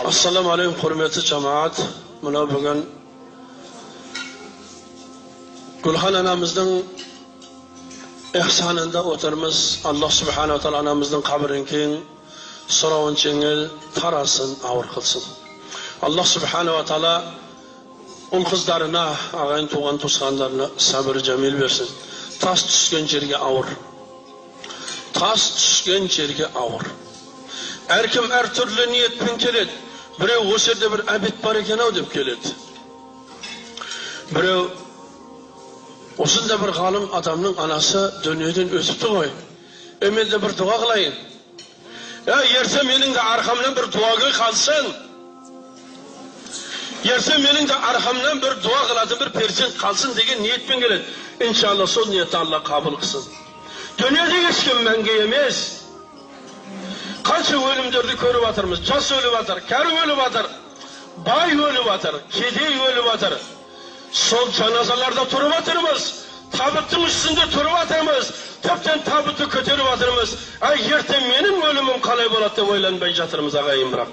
Ассаламу алейкум, құрметті жамағат. Мынау бүгін Гүлхан анамыздың ихсанында отырмыз. Аллах субханала тағала анамыздың қабірін кең, сұрауын жеңіл, тарасын ауыр қылсын. Аллах субханала тағала ұл қыздарына, ағайын туған туысқандарына сабыр жәмил берсін. Тас түскен жерге ауыр. Тас түскен жерге ауыр. Әркім әртүрлі ниетпен келеді. Біреу осы жерде бір әбет бар екен ау деп келеді. Біреу осында бір ғалым адамның анасы дүниеден өтіпті ғой. Мен де бір дұға қылайын. Ертең менің де арқамнан бір дуагөй қалсын. Ертең менің де арқамнан бір дуа қылатын бір перзент қалсын деген ниетпен келеді. Иншалла сол ниетті Алла қабыл қылсын. Дүниеде ешкім мәңгі емес. Қанша өлімдерді көріп жатырмыз. Жас өліп жатыр, кәрі өліп жатыр, бай өліп жатыр, кедей өліп жатыр. Сол жаназаларда тұрып жатырмыз, табыттың үстінде тұрып жатырмыз, тіптен табытты көтеріп жатырмыз. Ай, ертең менің өлімім қалай болады деп ойланбай жатырмыз ағайын бірақ.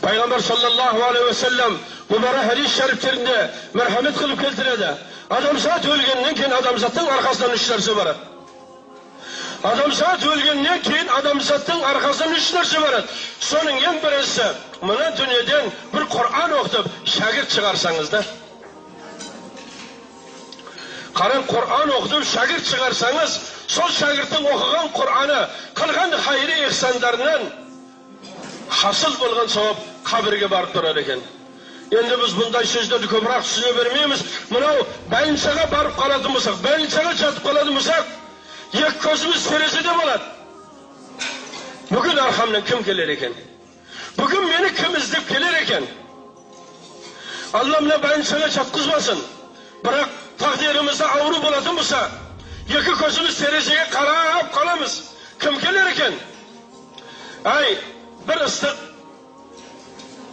Пайғамбар саллаллаху алейхи уассалам мүбәрәк хадис шәрифтерінде мәрхамет қылып келтіреді. Адамзат өлгеннен кейін адамзаттың арқасынан үш нәрсе барады. Адамзат өлгеннен кейін адамзаттың арқасынан үш нәрсе барады. Соның ең біріншісі, мына дүниеден бір Құран оқытып, шәкірт шығарсаңыз да. Қараң, Құран оқытып, шәкірт шығарсаңыз, сол шәкірттің оқыған Құраны, қылған хайры ихсандарынан хасыл болған сауап қабірге барып тұрар екен. Енді біз бұндай сөздерді көбірек түсіне бермейміз. Мынау больницаға барып қалатын болсақ, больницаға жатып қалатын болсақ, екі көзіміз терезеде болады. Бүгін арқамнан кім келер екен? Бүгін мені кім іздеп келер екен? Алла мына больницаға жатқызбасын. Бірақ тағдырымызда ауру болатын болса, екі көзіміз терезеге қарап қаламыз. Кім келер екен? Ай, бір ыстық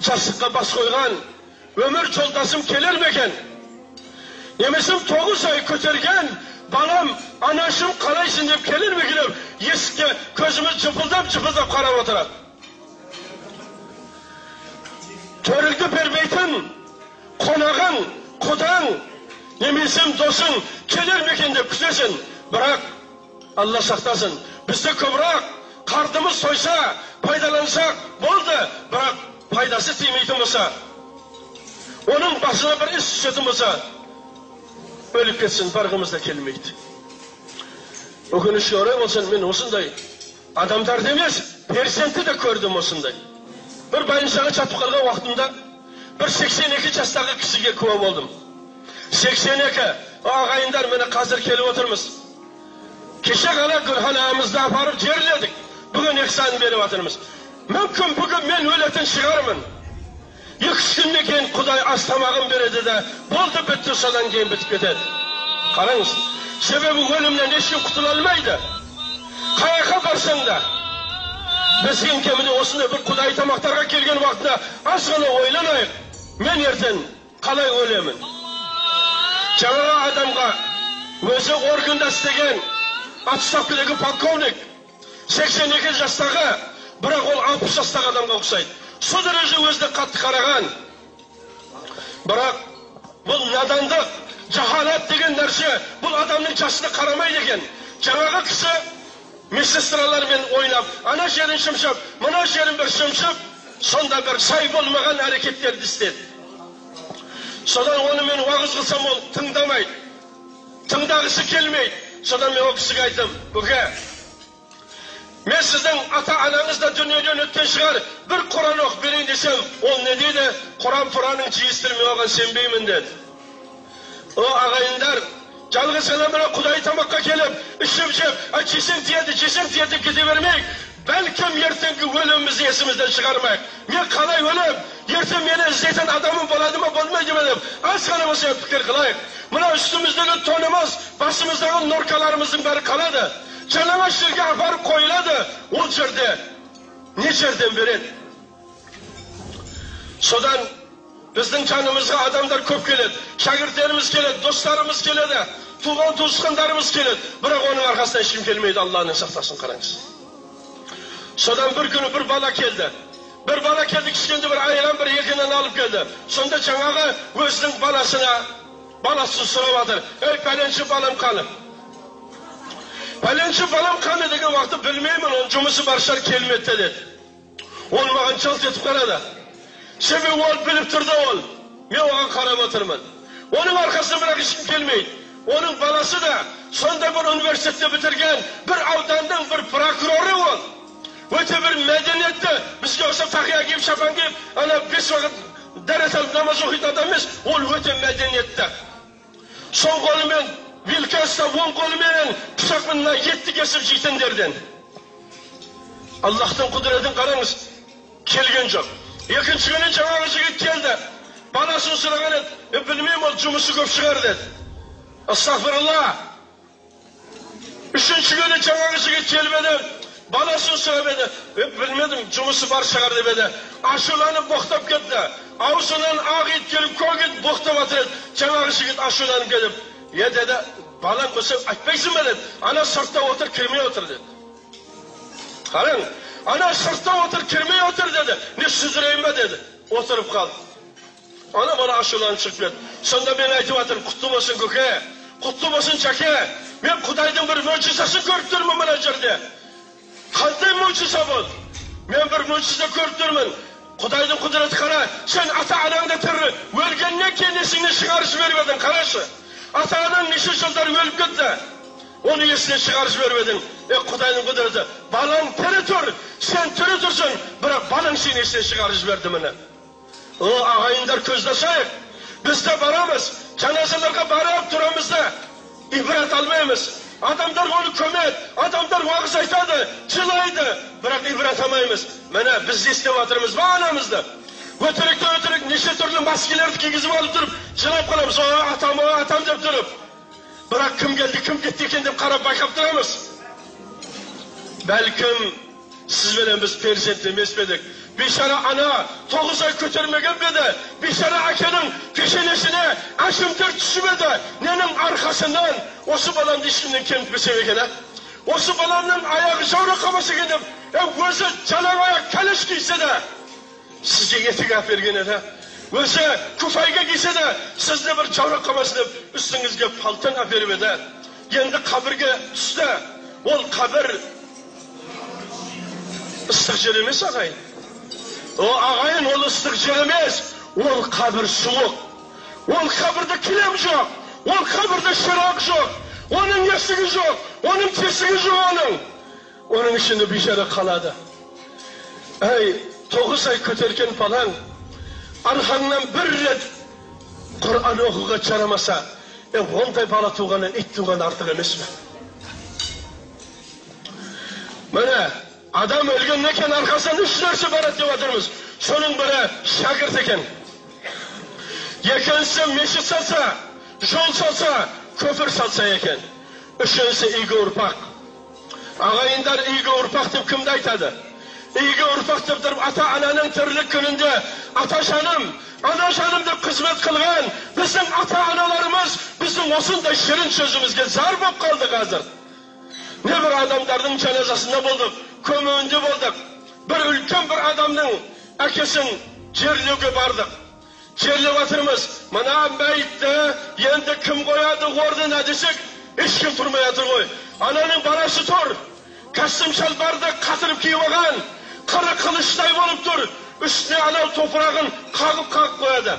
жастыққа бас қойған өмір жолдасым келер ме екен? Немесе 9 ай көтерген балам, анашым қалайсың деп келер ме екен? Есікке көзіміз жыпылдап-жыпылдап қарап отырады. Төріңді бермейтін қонағың, құдаң, немесе досың келер ме екен деп күтесің. Бірақ Алла сақтасын, бізді көбірек қартымыз тойса, пайдалансақ болды, бірақ пайдасы тимейтін болса, оның басына бір іс түсетін болса, өліп кетсін, барғымыз да келмейді. Өкінішке орай болсын, мен осындай адамдарды емес, перзентті де көрдім осындай. Бір больницаға жатып қалған уақытымда бір 82 жастағы кісіге куә болдым. 82. Ағайындар, міне қазір келіп отырмыз. Кеше ғана Гүлхан ағамызды апарып жерледік. Бүгін ихсан беріп жатырмыз. Мүмкін бүгін мен өлетін шығармын. 2-3 күннен кейін Құдай ас тамағын береді де, болды, бітті, содан кейін бітіп кетеді. Қараңыз, себебі өлімнен ешкім құтыла алмайды. Қаяққа барсаң да, біз ең кемінде осындай бір Құдай тамақтарға келген уақытта аз ғана ойланайық. Мен ертең қалай өлемін? Жаңағы адамға өзі органда істеген отставкадағы полковник, 82 жастағы, бірақ ол 60 жастағы адамға ұқсайды. Сол дәреже өзіне қатты қараған. Бірақ бұл надандық, жахалат деген нәрсе, бұл адамның жасына қарамайды екен. Жаңағы кісі медсестралармен ойнап, ана жерін шымшып, мына жерін бір шымшып, сонда бір сай болмаған әрекеттерді істеді. Содан оны мен уағыз қылсам, ол тыңдамайды, тыңдағысы келмейді. Содан мен ол кісіге айттым: көке, мен сіздің ата-анаңыз да дүниеден өткен шығар, бір Құран оқып берейін десем, ол не дейді? Құран Құранның жиыстыры, мен оған сенбеймін деді. О ағайындар, жалғыз ғана мына Құдай тамаққа келіп, ішіп жеп, жесең тиеді, жесең тиеді деп кете бермейік. Бәлкім ертеңгі өлімімізді есімізден шығармайық. Мен қалай өлем? Ертең мені іздейтін адамым болады ма, болмайды ма деп аз ғана болса пікір қылайық. Мына үстіміздегі тонымыз, басымыздағы норкаларымыздың бәрі қалады. Жалаңаш жерге апарып қойылады. Ол жерде не жерден береді? Содан біздің жанымызға адамдар көп келеді. Шәкірттеріміз келеді, достарымыз келеді, туған туысқандарымыз келеді. Бірақ оның арқасынан ешкім келмейді, Алланың сақтасын, қараңыз. Содан бір күні бір бала келді. Бір бала келді, кішкентай бір айран, бір екі нан алып келді. Сонда жаңағы өзінің баласына, баласы сұрап жатыр. Ей, пәленші балам қаны? Пәленші балам қаны деген уақытта білмеймін, оның жұмысы бар шығар, келмеді деді. Ол маған жалт етіп қарады. Себебі ол біліп тұрды ол. Мен оған қарап отырмын. Оның арқасынан бірақ ешкім келмейді. Оның баласы да сондай бір университетте бітірген бір ауданның бір прокуроры ол. Өте бір мәдениетті, бізге ұқсап тақия киіп, шапан киіп, ана 5 уақыт дәрет алып намаз оқитын адам емес, ол өте мәдениетті. Сол қолымен вилка ұстап, оң қолыменен пышақпен мына етті кесіп жейтіндерден. Аллахтың құдіретін қараңыз, келген жоқ. Екінші күні жаңағы жігіт келді. Баласын сұраған еді, білмеймін, ол жұмысы көп шығар деді. Астағфирулла. Үшінші күні жаңағы жігіт келіп еді, баласын сұрап еді, білмедім, жұмысы бар шығар деп еді. Ашуланып боқтап кетті. Аузынан ақ ет келіп, көк ет боқтап жатыр еді. Жаңағы жігіт ашуланып келіп, е деді, балаң болса айтпайсың ба деді. Ана сыртта отыр, кірмей отыр деді. Қараң, ана сыртта отыр, кірмей отыр деді. Не сүзірейін ба деді. Отырып қалды. Ана бала ашуланып шығып кетті. Сонда мен айтып жатырмын, құтты болсын көке, құтты болсын жәке. Мен Құдайдың бір мұжизасын көріп тұрмын мына жерде. Қандай мұжиза бұл? Мен бір мұжиза көріп тұрмын. Құдайдың құдіреті қара, сен ата-анаңды тірі өлгеннен кейін есіңнен шығарып жіберіп едің, қарашы. Ата-анаң неше жылдар өліп кетті, оны есінен шығарып жіберіп едің. Құдайдың құдіреті, балаң тірі тұр, сен тірі тұрсың, бірақ балаң сені есінен шығарып жіберді міне. О, ағайындар, көзді ашайық. Біз де барамыз, жаназаларға барып тұрамыз да, ибрат алмаймыз. Адамдар оны көмеді, адамдар уағыз айтады, жылайды, бірақ ибрат алмаймыз. Міне, біз естіп жатырмыз ба анамызды? Өтірікті өтірік неше түрлі маскелерді кигізіп алып тұрып, жылап қаламыз, о, атам, о, атам деп тұрып. Бірақ кім келді, кім кетті екен деп қарап байқап тұрамыз. Бәлкім сізбенен біз перзент емес пе едік? Бейшара ана 9 ай көтермеген бе еді? Бейшара әкенің пешенесіне әшімтер түсіп еді. Ненің арқасынан осы баламды ешкімнен кемітпесем екен, ә? Осы баламның аяғы жаурап қалмаса екен деп, өзі жалаң аяқ кәлеш кисе де, сізге етік әперген еді. Өзі күфайға кисе де, сізді бір жаурап қалмасын деп үстіңізге палтан әперіп еді. Енді қабірге түсті. Ол қабір ыстық жер емес, ағайын. О, ағайын, ол ыстық жер емес, ол қабір суық. Ол қабірде кілем жоқ, ол қабірде шырақ жоқ, оның есігі жоқ, оның тесігі жоқ оның. Оның ішінде бейшара қалады. Әй, 9 ай көтерген балаң, арқаңнан бір рет Құран оқуға жарамаса, ондай бала туғаннан ит туған артық емес пе? Міне, адам өлгеннен кейін арқасынан 3 нәрсе барады деп жатырмыз. Соның бірі шәкірт екен. Екіншісі мешіт салса, жол салса, көпір салса екен. Үшіншісі игі ұрпақ. Ағайындар, игі ұрпақ деп кімді айтады? Игі ұрпақ деп тұрып ата-ананың тірлік күнінде ата жаным, ана жаным деп қызмет қылған біздің ата-аналарымыз біздің осындай шырын сөзімізге зар болып қалды қазір. Не бір адамдардың жаназасында болдық, көмуінде болдық. Бір үлкен бір адамның әкесін жерлеуге бардық. Жерлеп жатырмыз. Мына мәйітті енді кім қояды орнына десек, ешкім тұрмай жатыр ғой. Ананың баласы тұр. Костюм шалбарды қатырып киіп алған, қыры қылыштай болып тұр. Үстіне анау топырағын қағып-қағып қояды.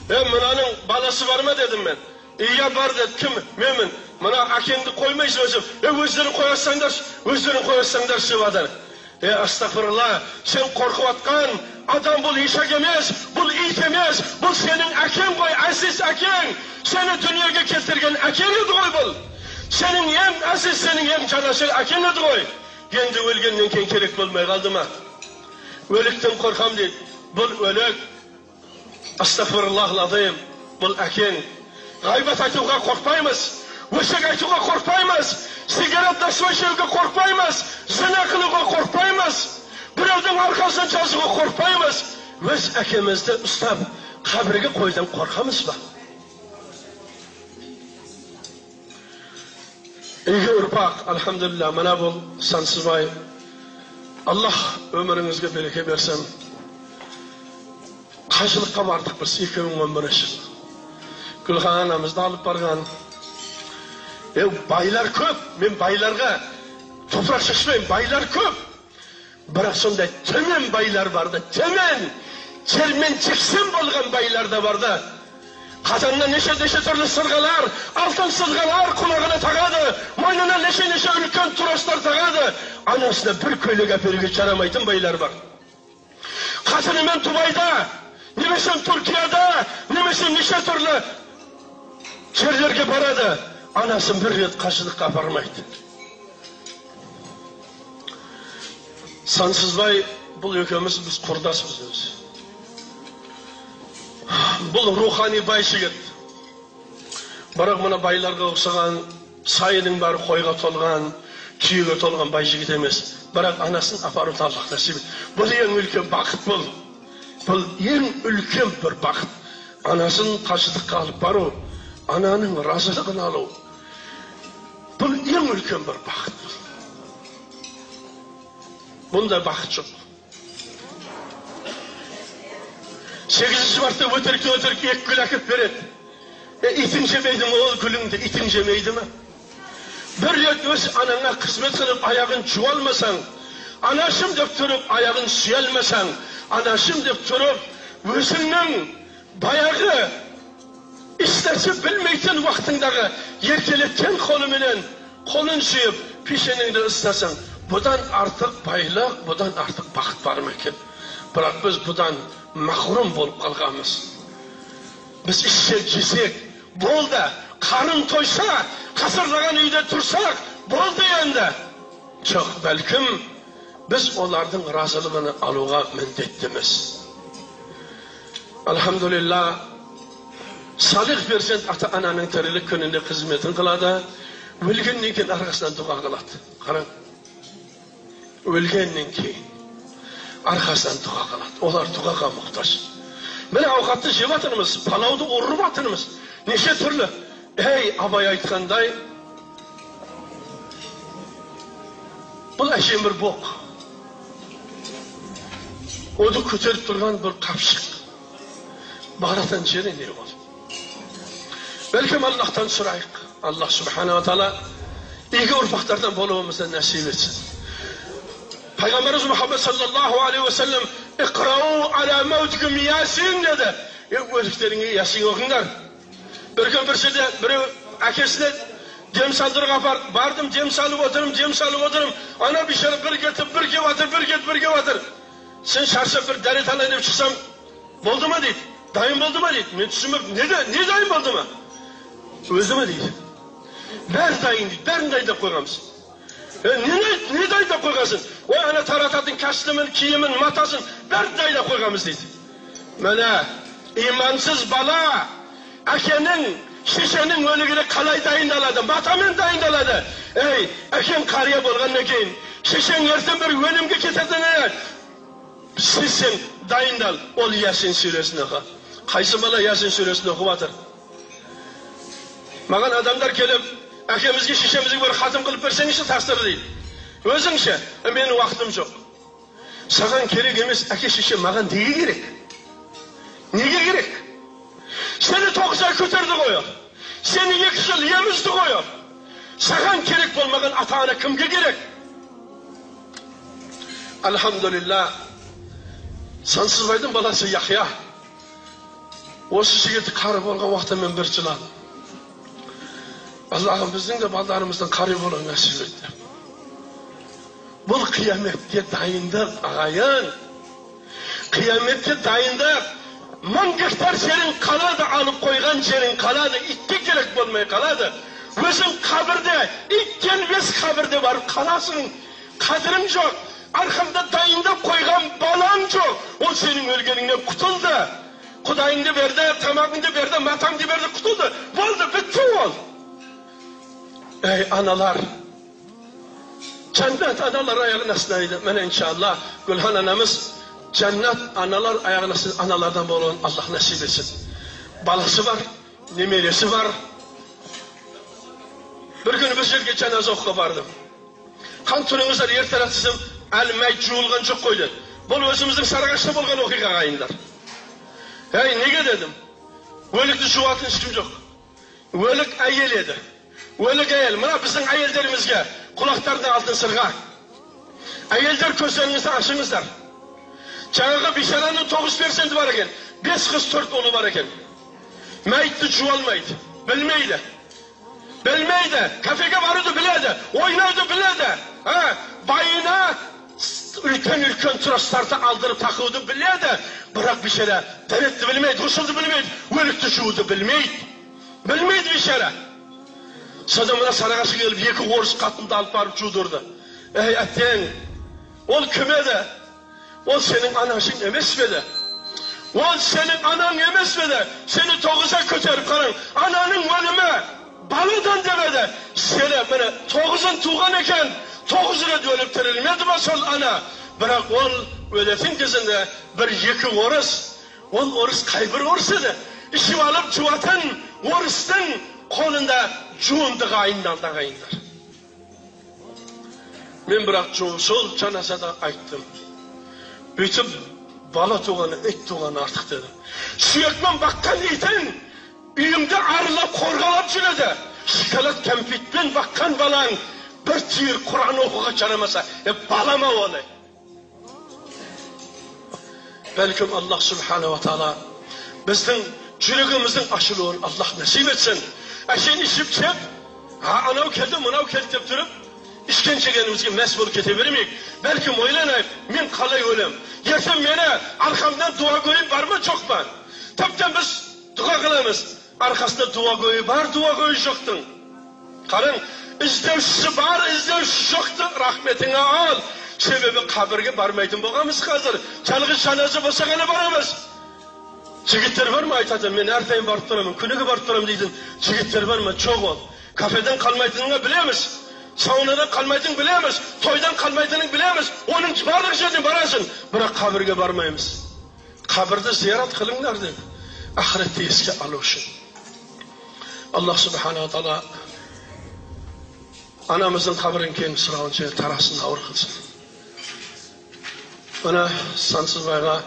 Мынаның баласы бар ма дедім мен. Иә, бар деді. Кім? Менмін. Мына әкеңді қоймайсың өзім. Өздерің қоясаңдаршы, өздерің қоясаңдаршы деп жатыр. Астағфирулла, сен қорқып атқан адам бұл ешек емес, бұл ит емес, бұл сенің әкең ғой, әзиз әкең. Сені дүниеге келтірген әкең еді ғой бұл. Сенің ең әзиз, сенің ең жанашыр әкең еді ғой. Енді өлгеннен кейін керек болмай қалды ма? Өліктен қорқам дейді. Бұл өлік, астағфируллахил азим, бұл әкең. Ғайбат айтуға қорқпаймыз, өсек айтуға қорқпаймыз, сигарет насвай шегуге қорқпаймыз, зина қылуға қорқпаймыз, біреудің арқасынан жазуға қорқпаймыз. Өз әкемізді ұстап қабірге қоюдан қорқамыз ба? Игі ұрпақ, альхамдулилля, мына бұл Сансызбай Аллах өміріңізге береке берсін. Қажылыққа бардық біз 2011 жылы. Гүлхан анамызды алып барған. Байлар көп, мен байларға топырақ шашпаймын, байлар көп. Бірақ сондай төмен байлар барды, төмен, жермен жексен болған байлар да барды. Қазаннан неше-неше түрлі сырғалар, алтын сырғалар құлағына тағады, мойнына неше-неше үлкен тростар тағады. Анасына бір көйлек әперуге жарамайтын байлар бар. Қатынымен Дубайда, немесе Түркияда, немесе неше түрлі жерлерге барады. Анасын бір рет қажылыққа апармайды. Сансызбай бұл екеуміз біз құрдаспыз өзі. Бұл рухани бай жігіт. Бірақ мына байларға ұқсаған, сайының бәрі қойға толған, түйеге толған бай жігіт емес. Бірақ анасын апаруды Аллах нәсіп етті. Бұл ең үлкен бақыт бұл. Бұл ең үлкен бір бақыт. Анасын қажылыққа алып бару, ананың разылығын алу. Бұл ең үлкен бір бақыт. Бұндай бақыт жоқ. 8 мартта өтірік өтірік екі гүл әкеп береді. Итің жемейді ме ол гүліңді, итің жемейді ме? Бір рет өз анаңа қызмет қылып аяғын жуа алмасаң, анашым деп тұрып аяғын сүйе алмасаң, анашым деп тұрып өзіңнің баяғы ешнәрсе білмейтін уақытыңдағы еркелеткен қолыменен қолын сүйіп пешенеңді ыстасаң, бұдан артық байлық, бұдан артық бақыт бар ма екен? Бірақ біз бұдан махрұм болып қалғанбыз. Біз ішсек, жесек, болды, қарын тойса, қасырлаған үйде тұрсақ, болды енді. Жоқ, бәлкім біз олардың разылығын алуға міндеттіміз. Алхамдулилла, салих перзент ата-ананың тірілік күнінде қызметін қылады, өлгеннен кейін арқасынан дұға қылады. Қараң, өлгеннен кейін арқасынан дұға қылады. Олар дұғаға мұқтаж. Міне ауқатты жеп жатырмыз, палауды ұрып жатырмыз. Неше түрлі. Ей, Абай айтқандай, бұл әшейін бір боқ. Оны көтеріп тұрған бір қапшық. Баратын жері не ол? Бәлкім Аллахтан сұрайық. Аллах субханала тағала игі ұрпақтардан болуымызды нәсіп етсін. Пайғамбарымыз Мұхаммед саллаллаху алейхи уассалам «Иқрау аля маутикум ясин» деді. Өліктеріңе ясин оқыңдар. Бір күн бір жерде біреу әкесіне дем салдыруға апарды. Бардым, дем салып отырмын, дем салып отырмын. Ана бейшара бір кетіп, бір келіп жатыр, бір кетіп, бір келіп жатыр. Сен шаршап бір дәрет алайын деп шықсам, болды ма дейді. Дайын болды ма дейді. Мен түсінбеппін. Не дайын болды ма? Өзі ме дейді. Бәрі дайын дейді. Бәрін дайындап қойғанбыз. Не дайындап қойғансың? Ой, ана тарататын костюмін, киімін, матасын, бәрін дайындап қойғанбыз дейді. Міне, имансыз бала әкенің, шешенің өлігіне қалай дайындалады? Матамен дайындалады. Ей, әкең қария болғаннан кейін, шешең ертең бір өлімге кететініне сен дайындал. Ол Ясин сүресін оқы. Қайсы бала Ясин сүресін оқып жатыр? Маған адамдар келіп, әкемізге, шешемізге бір хатым қылып берсеңізші тастыр дейді. Өзіңше, менің уақытым жоқ. Саған керек емес, әке шеше маған неге керек? Неге керек? Сені 9 ай көтерді ғой. Сені 2 жыл емізді ғой. Саған керек болмаған ата-ана кімге керек? Алхамдулилла, Сансызбайдың баласы Яхия. Осы жігіт қары болған уақытта мен бір жыладым. Аллахым біздің де балдарымыздың қары болуын нәсіп етті. Бұл қияметке дайындық, ағайын. Қияметке дайындық. 1000 гектар жерің қалады, алып қойған жерің қалады, итке керек болмай қалады. Өзің қабірде, ит келмес қабірде барып қаласың. Қадірің жоқ. Арқаңда дайындап қойған балаң жоқ. Ол сенің өлгеніңнен құтылды. Құдайыңды берді, тамағыңды берді, матаңды берді, құтылды. Болды, бітті ол. Ey analar, cennet analar ayağının астындайды. Міне иншалла Гүлхан анамыз cennet analar ayağının analardan болуын Аллах нәсіп етсін. Баласы бар, немересі бар. Бір күні бір жерге жаназа оқуға бардым. Қан түріңіздер ертерек десем, Әлі мәйіт жуылған жоқ қой деді. Бұл өзіміздің Сарыағашта болған оқиға, ағайындар. Әй, неге дедім? Өлікті жуатын ешкім жоқ. Өлік әйел еді. Өлік әйел. Мына біздің әйелдерімізге құлақтарына алтын сырға. Әйелдер, көздеріңізді ашыңыздар. Жаңағы бейшараның 9 перзенті бар екен. 5 қыз, 4 ұлы бар екен. Мәйітті жуа алмайды, білмейді. Білмейді. Кафеге баруды біледі, ойнауды біледі. Байына үлкен-үлкен тростарды алдырып тақуды біледі. Бірақ бейшара дәретті білмейді, ғұсылды білмейді, өлікті жууды білмейді. Білмейді бейшара. Содан мына Сарыағашқа келіп 2 орыс қатынды алып барып жудырды. Ей, әттең, ол кім еді? Ол сенің анашың емес пе еді? Ол сенің анаң емес пе еді? Сені 9-а көтеріп қараң. Ананың өлімі баладан деп еді. Сені міне 9-ын туған екен, 9 рет өліп тірілмеді ма сол ана? Бірақ ол өлетін кезінде бір 2 орыс, ол орыс қай бір орыс еді? Ішіп алып жуатын орыстың қолында жуындыға айналды, ағайындар. Мен бірақ сол жаназада айттым. Бүйтіп бала туғаны, ит туғаны артық дедім. Сүйекпен баққан итің үйіңді арылап қорғалап жүреді. Шоколад кәмпитпен баққан балаң бір түйір Құран оқуға жарамаса, балама оны. Бәлкім Аллах Субханала Тағала біздің жүрегіміздің ашылуын Аллах нәсіп етсін. Әшейін ішіп жеп, анау келді, мынау келді деп тұрып, ішкен жегенімізге мәс болып кете бермейік. Бәлкім ойланайық, мен қалай өлем? Ертең мені арқамдан дуагөйім бар ма, жоқ па? Тіптен біз дұға қыламыз. Арқасында дуагөйі бар, дуагөйі жоқтың. Қараң, іздеушісі бар, іздеушісі жоқтың, рахметіңе ал. Себебі қабірге бармайтын болғанбыз қазір. Жалғыз жаназа болса ғана барамыз. Жігіттер бар ма айтады, мен әрдайым барып тұрамын, күніге барып тұрамын дейтін жігіттер бар ма? Жоқ ол. Кафеден қалмайтыныңа білеміз, саунадан қалмайтынын білеміз, тойдан қалмайтынын білеміз, оның барлық жеріне барасың, бірақ қабірге бармаймыз. Қабірді зиярат қылыңдар деді. Ақыретті еске алу үшін. Аллах Субханала Тағала анамыздың қабірін кең сұрауынша тарасын ауыр қылсын. Мына Сансызбайға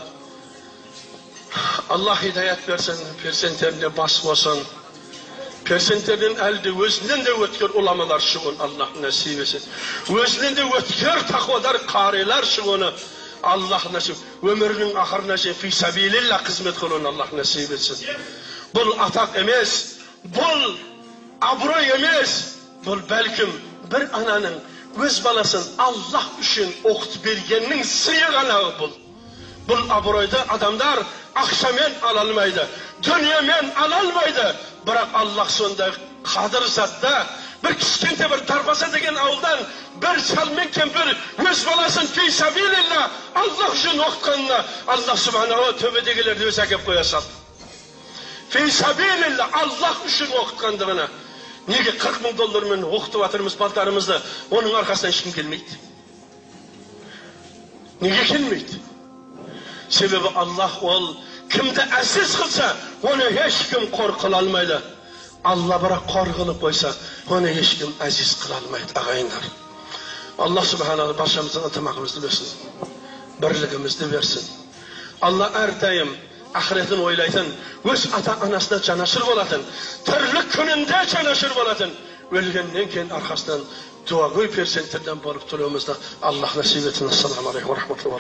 Аллах хидаят берсін, перзенттеріне бас болсын. Перзенттерінен әлі де өзінен де өткер уламалар шығуын Аллах нәсіп етсін. Өзінен де өткер тақуадар қарилар шығуын Аллах нәсіп. Өмірінің ақырына шейін фи сабилилла қызмет қылуын Аллах нәсіп етсін. Бұл атақ емес, бұл абырой емес, бұл бәлкім бір ананың өз баласын Аллах үшін оқытып бергеннің сыйы ғана бұл. Бұл абыройды адамдар ақшамен ала алмайды, дүниемен ала алмайды. Бірақ Аллах сондай қадір затта бір кішкентай бір Дарбаза деген ауылдан бір шал мен кемпір өз баласын фи сабилилла Аллах үшін оқытқанына Аллах субханала төбедегілерді өзі әкеп қоя салды. Фи сабилилла Аллах үшін оқытқандығына. Неге 40 мың доллармен оқытып жатырмыз балдарымызды, оның арқасынан ешкім келмейді. Неге келмейді? Себебі Аллах ол кімді әзиз қылса, оны ешкім қор қыла алмайды. Алла бірақ қор қылып қойса, оны ешкім әзиз қыла алмайды, ағайындар. Аллах Субханала баршамыздың ынтымағымызды берсін, бірлігімізді берсін. Алла әрдайым ақыретін ойлайтын, өз ата-анасына жанашыр болатын, тірлік күнінде жанашыр болатын, өлгеннен кейін арқасынан дуагөй перзенттерден болып тұруымызды Аллах нәсіп етсін. Ассаламу алейкум ва рахматуллах.